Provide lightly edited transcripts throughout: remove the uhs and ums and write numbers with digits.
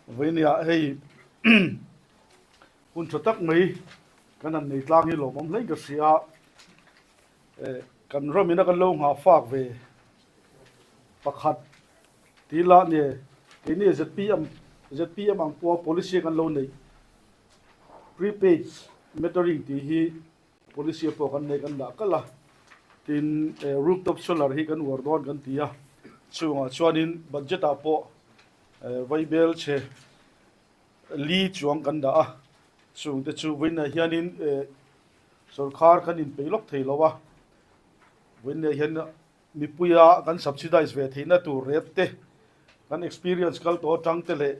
Vawinia hei hun tha tak mai kan han nei tlang hi lawmawm hle in ka hria a, kan ramina kan lo nghah fak ve pakhat tih lah nge keini zpm zpm ang pawha policy kan lo neih prepaid metering tih hi Policy pawh kan nei kan dah kalh a, tin rooftop solar hi kan uar dawn kan ti a, chungah chuanin budget ah pawh vaibel chhe li chuang kan dah a, chungte chu vawiinah hianin sawrkhar kan inpeih lawk thei lo a, vawiinah hian mipuia kan subsidize ve theihna tur rate te kan experience kal tawh atang te leh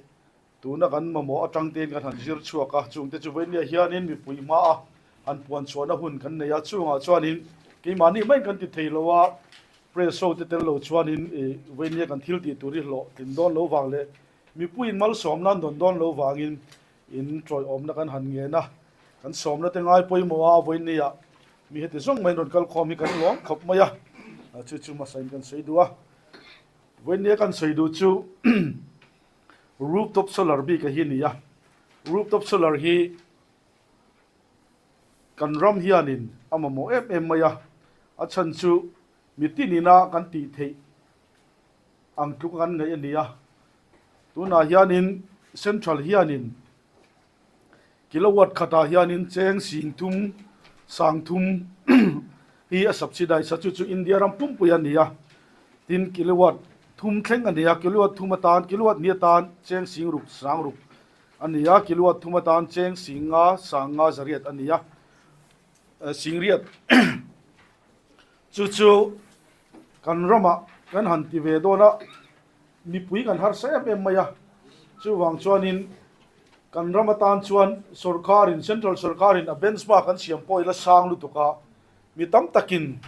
Tuna kan mamawh atang tein kan han zir chhuak a, chungte chu vawinia hianin mipui hmaa han puan chhuahna hun kan nei a, chungah chuanin keimahni maiin kan ti thei lo a, press ho te tel lo chuanin vawinia kan thil tih tur hi hlawh tlin dawn lo vang leh mipuiin malsawmna an dawn dawn lo vangin in tawiawmna kan han ngen a, kan sawmna te ngai pawimawh a, vawinia mi heti zawng maiin rawn kal khawm hi kan lawm khawp mai a, chu chu hmasain kan sawi duh a, vawinia kan sawi duh chu. Rooftop solar bik a hi a ni a, rooftop solar hi kan ram hianin a mamawh em em mai a, a chhan chu mitin ina kan tih theih ang tluk a kan ngaih a ni a, tunah hianin central hianin Kilowatt khatah hianin cheng sing thum, sang thum hi a subsidize a, chu chu India ram pumpui a ni a. Tin, kilowatt thum thleng a ni a, kilowatt thum atan, kilowatt hnih atan cheng sing ruk, sang ruk a ni a, kilowatt thum atan cheng sing nga, sang nga zariat a ni a, sing riat chu chu kan ramah kan han ti ve dawn a, mipui kan harsa em em mai a, chuvang chuanin kan ram atan chuan sawrkarin, central sawrkarin a benchmark an siam pawh ila sang lutuk a, mi tam takin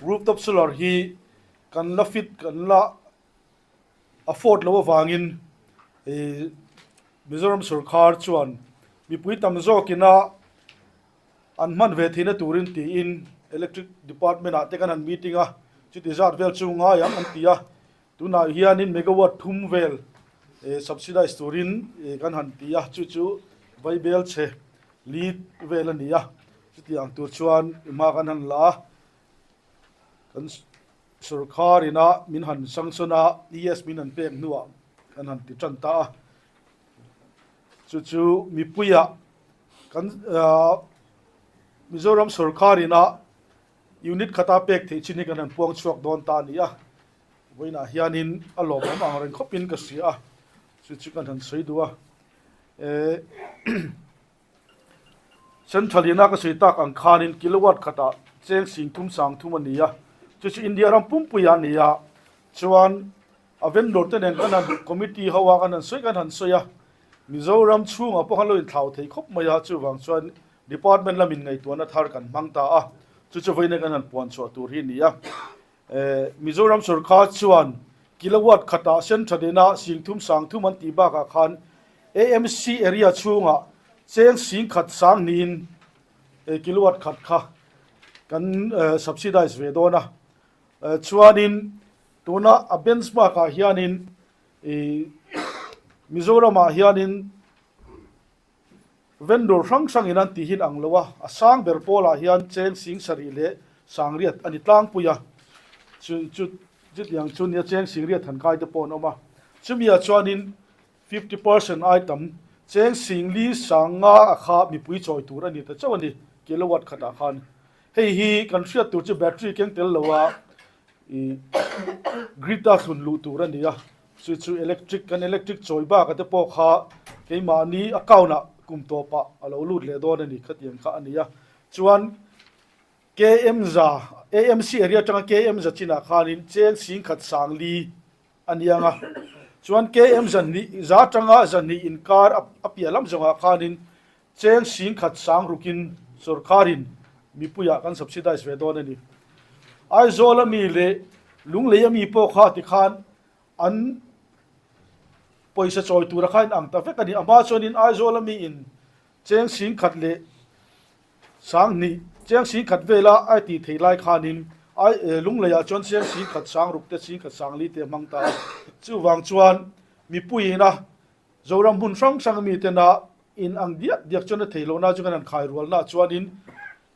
rooftop solar hi kan la fit, kan la afford loh avangin ih Mizoram sawrkar chuan mipui tam zawkina an hman ve theihna turin tiin electric department ah te kan han meeting a, chuti zat vel chu ngai ang an ti a. Tunah hianin megawatt thum vel subsidize turin kan han ti a, chu chu vaibel chhe li vel a ni a, chutiang tur chuan hma kan han la a, kan sorkar ina min han sanction a, ES min han pek hnuah kan han ti tan ta a, chu chu mipuiah kan Mizoram sorkar ina Unit khata pek theih chin hi kan han puang chhuak dawn ta a ni a, vawiinah hianin a lawmawm ang reng khawpin ka hria a, chu chu kan han sawi duh a. Eh, Central ina ka sawi tak ang khanin kilowatt khatah cheng sing thum sang thum a ni a, chu chu India ram pumpui a ni a, chuan a vendor te nen kan han committee ho a kan han sawi kan han sawi a, Mizoram chhungah pawh khan lo inthlau thei khawp mai a, chuvang chuan Department lamin ngaihtuahna thar kan hmang ta a, chu chu vawiin kan han puan chhuah tur hi a ni a. Mizoram sorkar chuan kilowatt khatah sen tha dena sing thum sang thum an tih bakah khan AMC area chhungah cheng sing khat sang niin kilowatt khat kha kan subsidize ve dawn a. Chuanin tuna a benchmark ah hianin Mizoramah hianin Vendor hrang hrangin an tihin ang lo a, a sang ber pawlah hian cheng sing sarih leh sangriat a ni tlangpui a, chu chu chutiang chu nia cheng singriat han kai te pawh an awm a, chumiah chuanin 50% ai tam cheng sing li sang nga a kha mipui chawi tur a ni ta chauh a ni kilowatt khatah khan. Hei hi kan hriat tur chu battery keng tel lo a Ih grid a thlun luh tur a ni a, chu chu electric kan electric chawi bak te pawh kha keimahni account ah kum tawpah a lo lut leh dawn a ni khatiang kha a ni a, chuan KM za AMC area atanga KM za chinah khanin cheng singkhat sang li a ni ang a, chuan KM zahnih za atanga zahnih inkar a piah lam zawngah khanin Cheng sing khat sang rukin sorkarin mipuiah kan subsidize ve dawn a ni. Aizawl a mi leh Lunglei a mi pawh kha tikhan an pawisa chawi tura kha in ang ta vek a ni. A hma chuanin Aizawl a mi in cheng sing khat leh sang hnih, cheng sing khat vela a tih theih lai khanin Lungleiah chuan cheng sing khat sang ruk te, sing khat sang li te a hmang ta a. Chuvang chuan mipuiin a. Zoram hmun hrang hrang mi tena in ang diak diak chuan a thei lohna chu kan han khai rualna chuanin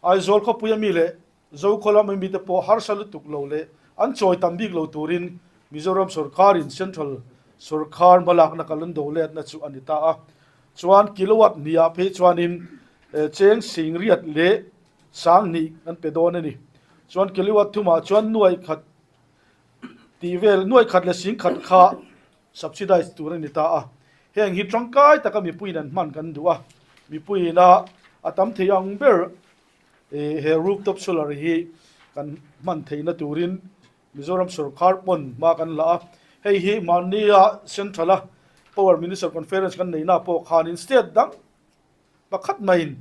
Aizawl khawpui ami leh Zokhaw lam ami te pawh harsa lutuk lo leh an chawi tam bik lo turin Mizoram sawrkarin Central sawrkar hmalakna kal an do letna chu a ni ta a. Chuan kilowatt hniah phei chuanin cheng singriat leh sanghnih an pe dawn a ni. Chuan kilowatt thumah chuan nuai khat tih vel nuai khat leh singkhat kha subsidize tur a ni ta a. Heng hi tangkai taka mipuiin an hman kan duh a, mipuiin a a tam thei ang ber he rooftop solar hi kan hman theihna turin Mizoram sorkar pawn hma kan la a. Hei hi mahnia Central a Power Minister Conference kan neihna pawh khanin state dang pakhat maiin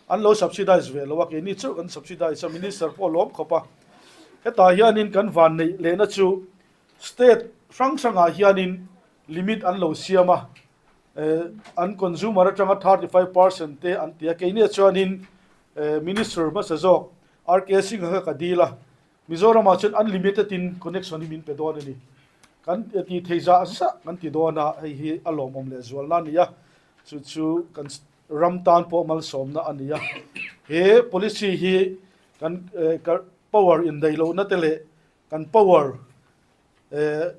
an lo subsidize ve lo a, keini chauh kan subsidize a, Minister pawh a lawm khawp a. Hetah hianin kan vanneih lehna chu State hrang hrangah hianin limit an lo siam a, an consumer atanga 35% te an ti a, keini chuanin Minister hmasa zawk RK Singh kha ka dil a, Mizoramah chuan unlimited in connection hi min pe dawn a ni. Kan ti thei zah zah kan ti dawn a, hei hi a lawmawm leh zualna a ni a, chu chu kan ram tan pawh malsawmna a ni a. He policy hi kan power indaih lohna te leh Kan power eh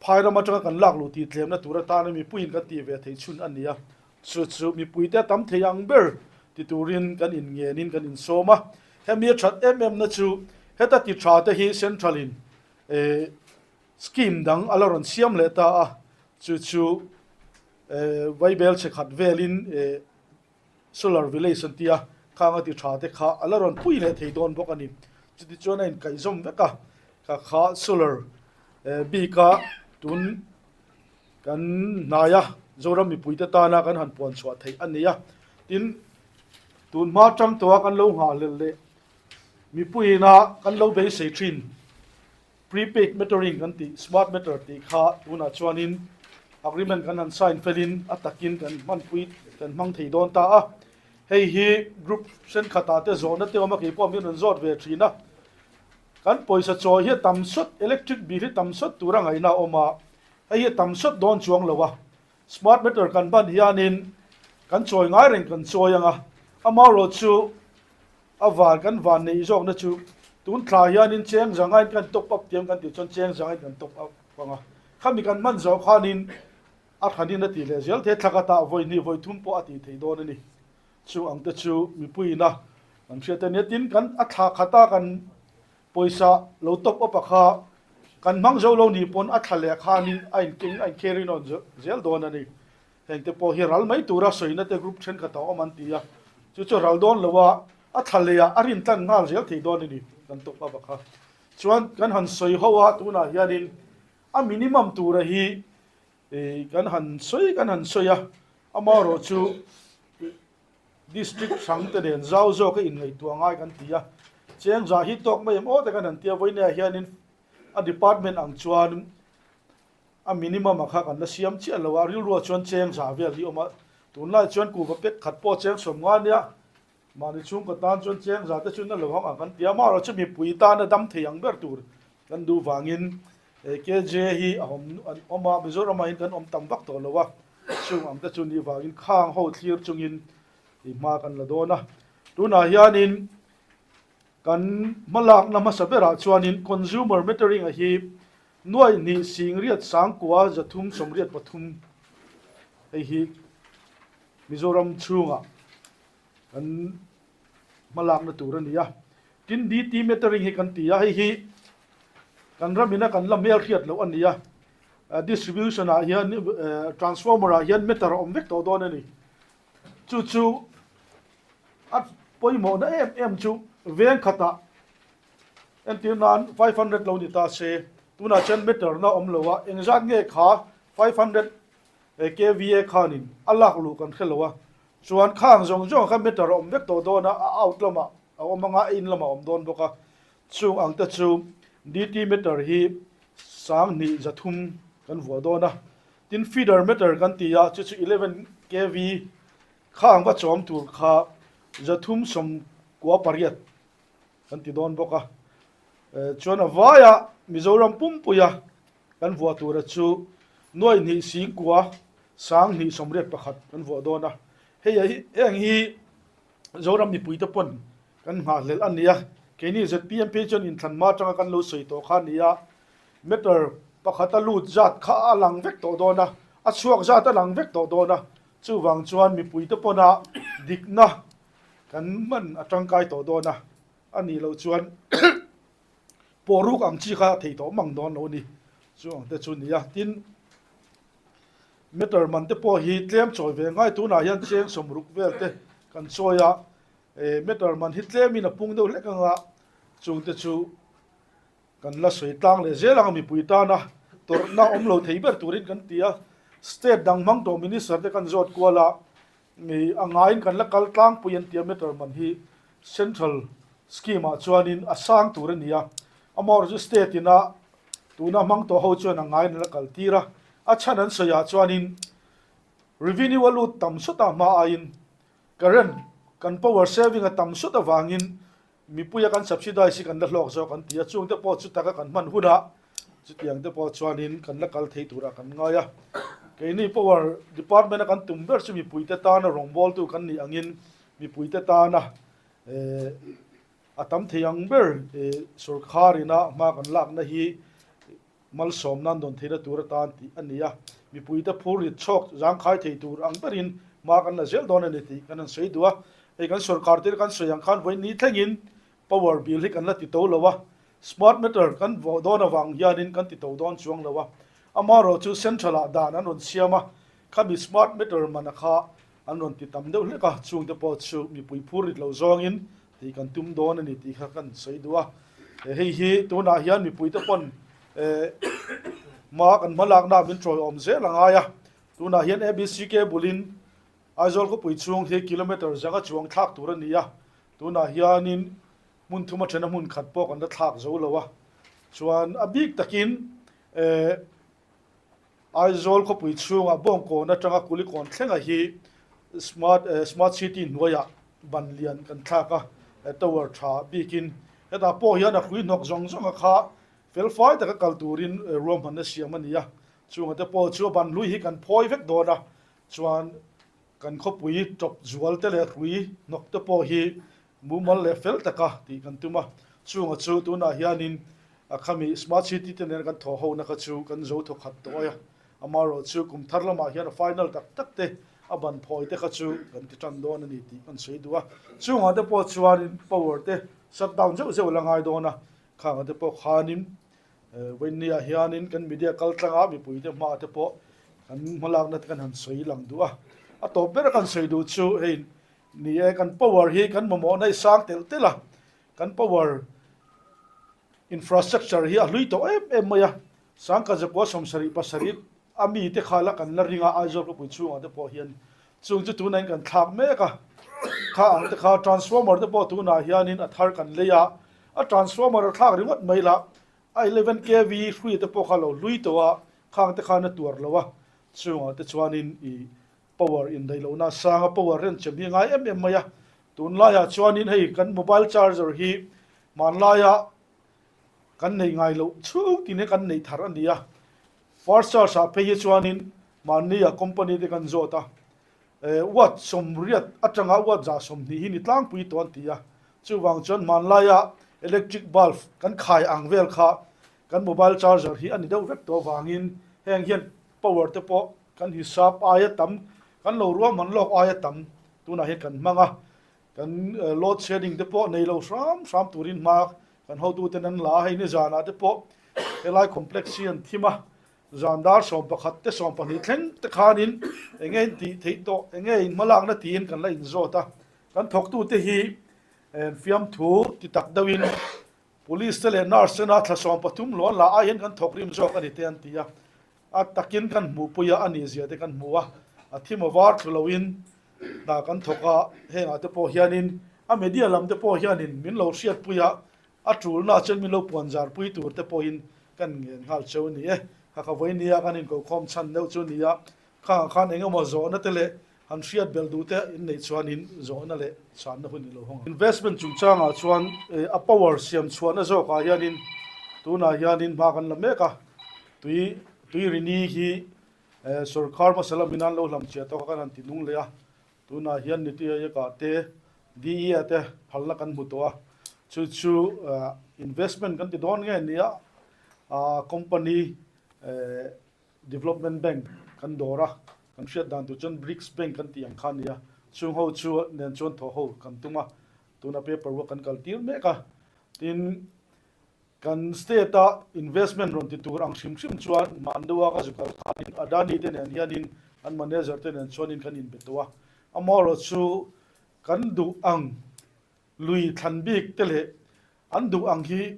phai ram atanga kan lak luh tih tlemna tur atana mipuiin kan tih ve theih chhun a ni a, chu chu mipuite a tam thei ang ber ti turin kan inngenin kan insawm a. Hemi a that em em na chu heta ti tha te hi central in eh scheme dang a la rawn siam leh ta a, chu chu eh vaibel chhe khat velin eh Solar Village an tia, khang a ti tha te kha a la rawn pui leh thei dawn bawk a ni. Chuti chuan a inkaihzawm vek a, kha kha solar bika tun kan hnaia Zoram mipuite tana kan han puan chhuah theih a ni a. Tin, tun hma tang tawha kan lo nghahhlelh leh mipuiina kan lo beisei thin. Prepaid metering kan tih, smart meter tih kha tunah chuanin agreement kan han sign felin a takin kan hmanpui kan hmang thei dawn ta a. Hei hi group thenkhatah te zawhna te awm a, keipawh min rawn zawt ve thin a. Kan pawisa chawi hi a tam sawt, electric bill hi tam sawt tura ngaihna a awm a, hei hi a tam sawt dawn chuang lo a. Smart meter kan hman hianin kan chawi ngai reng kan chawi ang a, amaherawhchu A van kan van neih zawkna chu tun thla hianin cheng zangain kan top up tiang kan tih chuan cheng zangain kan top up ang a, khami kan hman zawh khanin a thanin a tih leh zel thei, thla khatah vawi hnih vawi thum pawh a tih theih dawn a ni. Chu ang te chu mipuiina kan hriat a nia, tin kan a thla khata kan pawisa lo top up a kha kan hmang zo lo nih pawn a thla leh khanin a inkeng a incarry on zel dawn a ni. Hengte pawh hi ral mai tura sawina te group thenkhat a awm an ti a, chu chu ral dawn lo a, a thla leh ah a rin tlan nghal zel thei dawn a ni kan tawp a bakha. Chuan kan han sawi ho a tunah hianin a minimum tura hi kan han sawi kan han sawi a, amaherawh chu district hrang te nen zau zawk a inngaihtuah ngai kan ti a, cheng zah hi tawk mai em aw te kan han ti a, vawiin ah hianin a department ang chuan A minimum a kha kan la siam chiah lo a, rilruah chuan cheng za vel hi awm a, tunlai chuan kuhva pek khat pawh cheng sawm nga nia, mahni chhungkaw tan chuan cheng za te chu na lo hang ang kan ti a, amaherawh chu mipui tana dam thei ang ber tur kan duh vangin KJ hi a awm an awm a, Mizoramah hian kan awm tam vak tawh lo a, chung ang te chu nih vangin khang ho thlir chungin i hma kan la dawn a, tunah hianin kan hmalakna hmasa berah chuanin consumer metering a hi Nuaih hnih singriat sangkua 300 83 hei hi Mizoram chhungah kan hmalakna tur a ni a. Tin DT metering hi kan ti a, hei hi kan ramina kan la hmelhriat loh a ni a. Distribution ah hian transformer ah hian meter a awm vek tawh dawn a ni. Chu chu a pawimawhna em em chu veng khatah Entir nan 500 lo ni ta se, tunah chuan meter na awm lo a, engzat nge kha 500 kva khanin a lak luh kan hre lo a, chuan khang zawng zawng kha meter a awm vek tawh dawn a, a out lamah a awm anga a in lamah a awm dawn bawk a, chung ang te chu DT meter hi 2 300 kan vuah dawn a, tin feeder meter kan ti a, chu chu 11 kv khang va chawm tur kha 398. Kan ti dawn bawk a. Chuan a vaia Mizoram pumpuia kan vuah tura chu nuaih hnih singkua 2181 kan vuah dawn a. Hei heng hi Zoram mipuite pawn kan nghahhlelh a ni a, keini zpm phei chuan inthlan hma atanga kan lo sawi tawh kha a ni a, meter pakhata lut zat kha a lang vek tawh dawn a, a chhuak zat a lang vek tawh dawn a, chuvang chuan mipuite pawna dikna kan hman a tangkai tawh dawn a, a nih loh chuan pawhruk ang chi kha a thei tawh mang dawn lo a ni, chu ang te chu a ni a, tin. Meter man te pawh hi tlem chawi ve ngai tunah hian cheng sawmruk vel te kan chawi a, meter man hi tlemin a pung deuh hlek anga chungte chu kan la sawi tlang leh zel ang mipui tana tawrhna awm lo thei ber turin kan ti a, state dang hmang tawh minister te kan zawt kual a, a ngaiin kan la kal tlangpui an ti a meter man hi central scheme ah chuanin a sang tur a ni a, amaherawhchu state ina tuna hmang tawh ho chuan a ngaiin an la kal tir a, a chhan an sawi ah chuanin revenue a lut tam sawt a hma aiin current kan power saving a tam sawt avangin Mipuia kan subsidize hi kan la hlawk zawk an ti a, chungte pawh chu taka kan hman hunah chutiang te pawh chuanin kan la kal thei turah kan ngai a. Keini Power Department a kan tum ber chu mipuite tana rawngbawltu kan nih angin mipuite tana a tam thei ang ber sorkar ina hma kan lakna hi malsawm nan dawn theihna tur atan tih a ni a, mipuite phur rit chhawk zangkhai thei tur ang berin hma kan la zel dawn a ni tih kan han sawi duh a. Hei kan sorkar te kan sawi ang khan vawiin ni thlengin power bill hi kan la ti to lo a, smart meter kan vawh dawn avang hianin kan ti to dawn chuang lo a, amaherawhchu central ah dan an rawn siam a, khami smart meter mana kha an rawn ti tam deuh hlek a, chungte pawh chu mipui phur rit lo zawngin tih kan tum dawn a ni tih kha kan sawi duh a. Hei hi tunah hian mipuite pawn hma kan hma lakna min tawiawm zel a ngai a. Tunah hian ABC cable-in Aizawl khawpui chhung hi kilometre zanga chuang thlak tur a ni a. Tunah hianin hmun thum a thena hmun khat pawh kan la thlak zo lo a. Chuan a bik takin Aizawl khawpui chhungah Bawngkawn atanga Kulikawn thlenga hi Smart Smart City hnuaiah ban lian kan thlak a, tower tha bikin hetah pawh hian a hrui hnawk zawng zawnga kha felfai taka kal turin ruahmanna siam a ni a, chunga te pawh chu a ban hlui hi kan phawi vek dawn a, chuan Kan khawpui tawp zual te leh hrui hnawk te pawh hi mumal leh fel taka tih kan tum a, chunga chu tunah hianin a khami Smart City te nen kan thawh hona kha chu kan zo thawkhat tawh a, amaherawh chu kum thar lamah hian a final tak tak te a ban phawi te kha chu kan ti tan dawn a ni tih kan sawi duh a, chungah te pawh chuanin power te shut down zeuh zeuh la ngai dawn a, khangah te pawh khanin Vawinia hianin kan media kal tlanga mipuite hma te pawh kan hmalakna te kan han sawi lang duh a. A tawp ber a kan sawi duh chu hei ni e, kan power hi kan mamawhna i sang telh telh a, kan power infrastructure hi a hlui tawh em em mai a. Sangkhat zakua 77 a mi te kha la kan la ring a, Aizawl khawpui chhungah te pawh hian chung chu tunah in kan thlak mek a. Kha ang te kha transformer te pawh tunah hianin a thar kan lei a, A transformer a thlak ringawt mai lah, a 11 kv hrui te pawh kha lo hlui tawh a, khang te khan a tuar lo a, chungah te chuanin i power indaih lohna a sang a, power ren chem hi a ngai em em mai a, tunlaiah chuanin hei kan mobile charger hi hmanlaia kan neih ngai loh chhung tin hi kan neih thar a ni a, fast charge ah phei hi chuanin mahni a company te kan zawt a, Watt 80 atanga watt 120 hi ni tlangpui tawh an ti a, chuvang chuan hmanlaia electric bulb kan khai ang vel kha kan mobile charger hi a ni deuh vek tawh avangin heng hian power te pawh kan hisap aia tam, kan lo ruahman lawk aia tam tunah hian kan hmang a, kan load shedding te pawh nei lo hram hram turin hma kan hotuten an la a, hei nizanah te pawh helai complex hi an thim a. Zan dar 11 te 12 thleng te khanin enge in tih theih tawh, enge in hmalakna tiin kan la inzawt a. Kan thawktute hi fiamthu ti tak deuhin Police te leh Nurse tena thla 13 luan lah ai hian kan thawk rim zawk a ni te an ti a. A takin kan hmuhpui a, a nihzia te kan hmu a. A thim a var thlu loin hna kan thawk a, hengah te pawh hianin a media lam te pawh hianin min lo hriatpui a, A tulna chuan min lo puan zar pui tur te pawhin kan ngen nghal cheu a ni e. Kha kha vawi nia kan inkokhawm chhan deuh chu nia, khangah khan eng emaw zawhna te leh han hriat belh duh te in neih chuanin zawhna leh chhanna hun i lo hawng ang. Investment chungchangah chuan a power siam chhuahna zawkah hianin tunah hianin hma kan la mek a, tui tui rini hi. Sorkar hmasa lamin an lo hlamchhiah tawk a kan han ti nung leh a, tunah hian Niti Aayog-ah te, DE-ah te phalna kan hmu tawh a, chu chu investment kan ti dawn nge nia, company development bank kan dawr a, kan hriat dan tur chuan BRICS bank kan tih ang kha a ni a, chung ho chu nen chuan thawh ho kan tum a, tuna paper work kan kal tir mek a, tin Kan state a investment rawn ti tur ang hrim hrim chuan Mandua ka zu kal khanin Adani te nen hianin an manager te nen chuanin kan inbe tawh a. Amaherawh chu kan duh ang lui thlan bik te leh an duh ang hi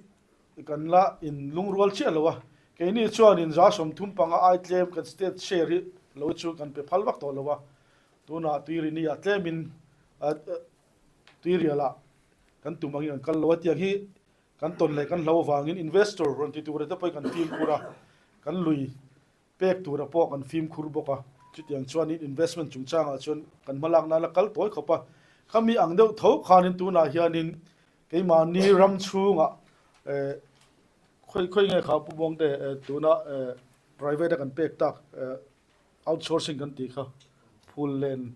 kan la in lungrual chiah lo a. Keini chuanin 35% ai tlem kan state share hi lo chu kan pe phal vak tawh lo a. Tunah tuirini ah tlemin tuirialah kan tum angin kan kal lo a tiang hi Kan tawn leh kan hlo avangin investor rawn ti tura te pawhin kan fimkhur a, kan lui pek tura pawh kan fimkhur bawk a. Chutiang chuanin investment chungchangah chuan kan hmalak nan a kal tawi khawp a. Khami ang deuh tho khanin tunah hianin keimahni ram chhungah eh khawi khawi nge kha Pu Buangte eh tuna eh private a kan pek tak eh outsourcing kan tih kha Phullen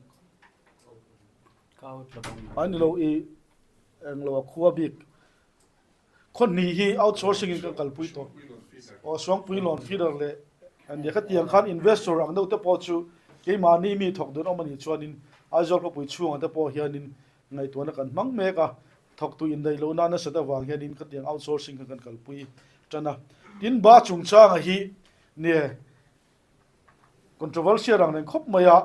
a ni lo i Englo a khua bik khaw hnih hi outsourcing in kan kalpui tawh. Aw Suangpui loan feeder leh ania khatiang khan investor ang deuh te pawh chu keimahni mi thawk dun awm anih chuanin Aizawl khawpui chhungah te pawh hianin ngaihtuahna kan hmang mek a, thawktu indaih lohna nasat avang hianin khatiang outsourcing kha kan kalpui tan a. Tin ba chungchanga hi nia controversial ang reng khawp mai a,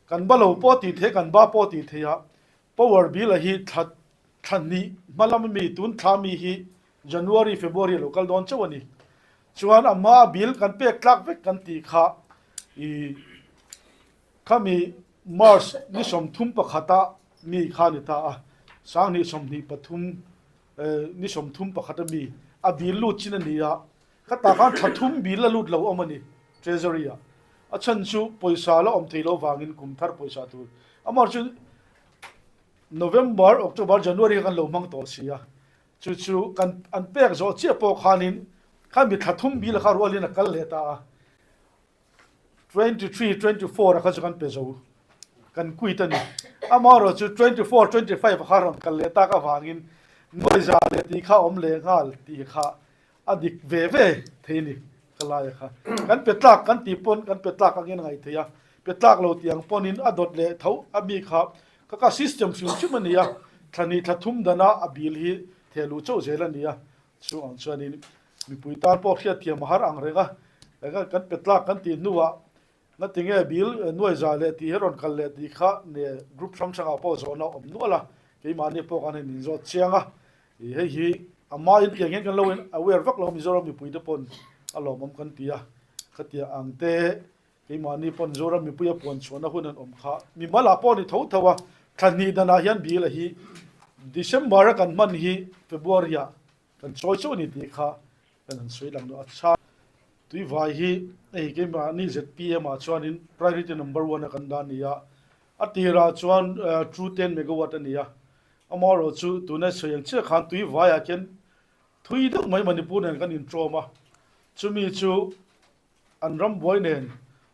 kan ba lo pawh tih theih kan ba pawh tih theih a, Power bill a hi thla thla hnih hma lam ami tun thla mi hi January, February a lo kal dawn chauh a ni. Chuan a hma bill kan pek tlak vek kan tih kha i khami March ni 31 a mi kha a ni ta a, 2023 ni 31 a mi a bill lut chin a ni a, khatah khan thla thum bill a lut lo awm a ni Treasury ah. A chhan chu pawisa la awm thei lo vangin kum thar pawisa tur amah chu November, October, January kha kan lo hmang tawh si a, chu chu kan an pek zawh chiah pawh khanin khami thla thum bil kha rualin a kal leh ta a, 23, 24 a kha chu kan pe zo kan quit a ni. Amaherawh chu 24, 25 a kha rawn kal leh tak avangin nuaiza leh tih kha awm leh nghal tih kha A dik ve ve thei ni ka lai a kha. Kan pe tlak kan tih pawn kan pe tlak angin a ngaih theih a, pe tlak lo tih ang pawnin a dawt leh tho a mi kha ka ka system hrim hrim a ni a, thla hnih thla thum dana a bill hi theh luh chauh zel a ni a, chung ang chuanin mipui tan pawh hriatthiam a har ang reng a, kan pe tlak kan tih hnuah Ngatinge bill nuaiza leh tih hi rawn kal leh tih kha ne group hrang hrangah pawh zawhna a awm nual a, keimahni pawh kan han inzawt chiang a, ih hei hi a mahin tiang hian kan lo in aware vak lo Mizoram mipui te pawn a lawmawm kan ti a, khatiang ang te keimahni pawn Zoram mipui a puan chhuahna hun an awm kha mimal ah pawh a ni tho tho a, thla hnih danah hian bill a hi December a kan hman hi February ah Kan chawi chauh a ni tih kha kan han sawi lang duh a. Chha Tuivai hi hei keimahni zpm ah chuanin priority number one a kan dah a ni a, a tirah chuan two ten megawatt a ni a, amaherawh chu tuna sawi ang chiah khan Tuivaiah khian thui deuh mai Manipur nen kan intawm a, chumi chu an ram buai nen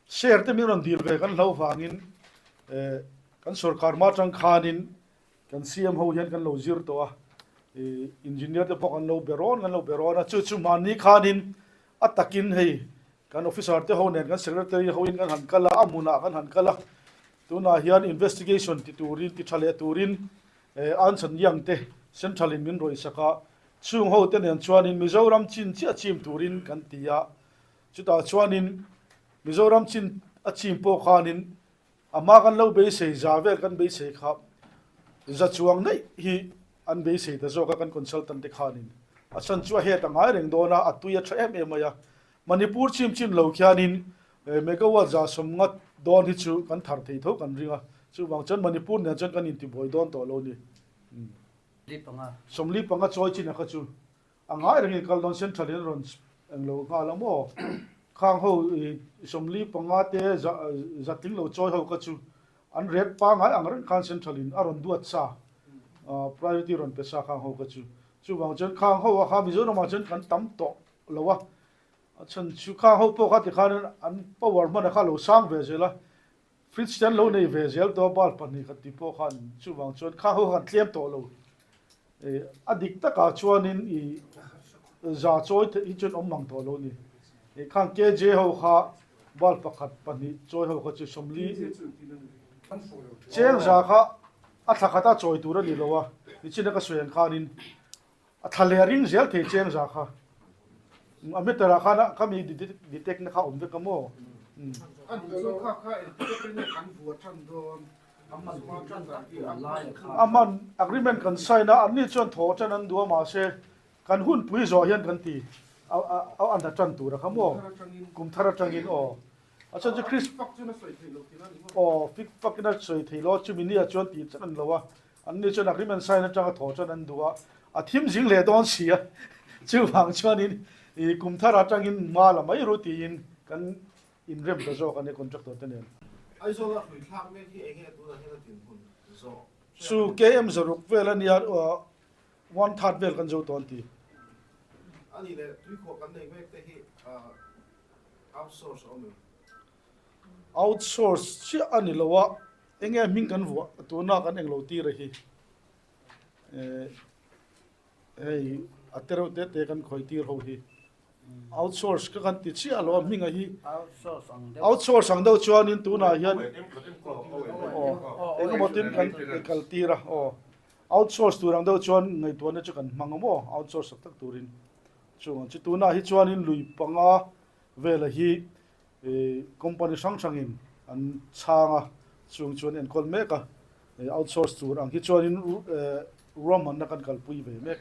share te min rawn dil ve kan hlo vangin kan sorkar hma atang khanin Kan CM ho hian kan lo zir tawh a, ih engineer te pawh kan lo be rawn kan lo be rawn a, chu chu mahni khanin a takin hei kan officer te ho nen kan secretary hoin kan han kal a, a hmunah kan han kal a, tunah hian investigation ti turin ti tha leh turin eh Anson Young te central in min rawih sak a, chung ho te nen chuanin Mizoram chin chiah chim turin kan ti a, chutah chuanin Mizoram chin a chim pawh khanin A hma kan lo beisei za vel kan beisei kha za chuang daih hi an beisei ta zawk a kan consultant te khanin a chhan chu a het a ngai reng dawn a, a tui a tha em em mai a. Manipur chim chin lo khianin megawatt 150 dawn hi chu kan thar thei tho kan ring a, chuvang chuan Manipur nen chuan kan intibuai dawn tawh lo ni. 45 chawi chin a kha chu A ngai rengin kal dawn central in a rawn englo nghal a maw? Khang ho i 45 te za tling lo chawi ho kha chu an rep pangai ang reng khan central in a rawn duat sa priority rawn pe sa khang ho kha chu. Chuvang chuan khang ho a kha Mizoram ah chuan kan tam tawh lo a. A chhan chu khang ho pawh kha tikhan an power hman a kha lo sang ve zel a, fridge te an lo nei ve zel tawh a bulb pahnih khat tih pawh khan chuvang chuan khang ho kha kan tlem tawh lo. A dik takah chuanin i za chawi theih hi chuan awm mang tawh lo a ni. Khang KJ ho kha bulb pakhat pahnih chawi ho kha chu 40 cheng za kha a thla khata chawi tur a ni lo a, nichina ka sawi ang khanin A thla leh a ring zel thei cheng za kha. A meter ah khan ka mi detect na kha awm vek a maw? A man agreement kan sign a, anni chuan thaw tan an duh a mahse kan hun pui zawh hian kan ti a an tan tur a kha maw? Kum thar atangin aw. A chhan chu Chris aw fik fakin a sawi thei lo a chumi ni ah chuan tih chan an lo a. An ni chuan agreement sign atanga thaw chuan an duh a, a thim zing leh dawn si a, chuvang chuanin ih kum thar atangin hma la mai ru tiin kan inrem ta zawk a ni contractor te nen. Aizawl a hrui thlak mek hi enge tunah hian a dinhmun zawh hriat Chu KM zaruk vel a nia one third vel kan zo tawh an ti. A nih leh tuikhuah kan nei mek te hi outsource a awm em? Outsource chiah a ni lo a, enge hming kan vuah tuna kan englo tir a hi eh hei a te reuh te te kan khawi tir ho hi outsource ka kan ti chiah lo a hming a hi outsource ang deuh chuanin tunah hian aw engemaw tin kan kal tir a aw outsource tur ang deuh chuan ngaihtuahna chu kan hmang a maw outsource tak tak turin chung ang chu tunah hi chuanin lui panga vela hi Company hrang hrangin an chhang a, chung chuan enkawl mek a, outsource tur ang hi chuanin ruahmanna kan kalpui ve mek.